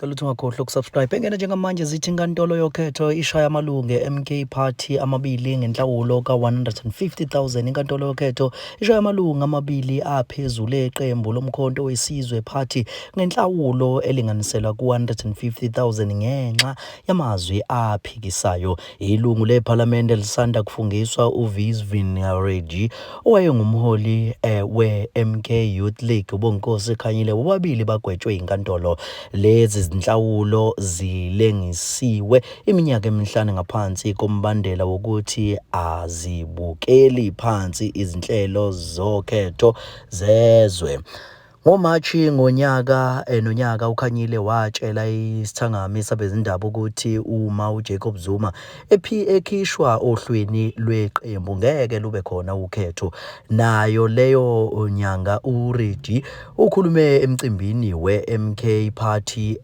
Cela ukuthi ungakhohlwa ukusubscribe. Engena njengamanje zithi inkantolo yokhetho ishaya amalungu e-MK Party amabili ngenhlawulo ka-150,000. Inkantolo yokhetho ishaya amalungu amabili aphezulu eqembu loMkhonto weSizwe Party ngenhlawulo elinganiselwa ku-150,000 ngenxa yamazwi aphikisayo. Ilungu lePhalamende elisanda kufungiswa uVisvin Reddy, owayengumholi we-MK Youth League uBonginkosi Khanyile, bobabili bagwetshwe inkantolo. Lezi zinhlawulo zilengisiwe iminyaka emihlanu ngaphansi kombandela wokuthi azibukeli phansi izinhlelo zokhetho zezwe. NgoMashi ngonyaka nonyaka uKhanyile watshela isithangami sabezindaba ukuthi uma uJacob Zuma ekhishwa ohlwini lweqembu ngeke lube khona ukhetho. Nayo leyo nyanga uReddy ukhulume emcimbini we-MK Party.